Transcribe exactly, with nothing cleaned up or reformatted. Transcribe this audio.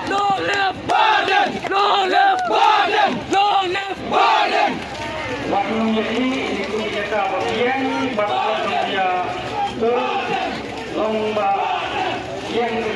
Long live Warden! Long live Warden! Long live Warden! Wat ngi ïa ki, ïa ki kata ba ïeng, ba ïeng ïa ki, long ba ïeng.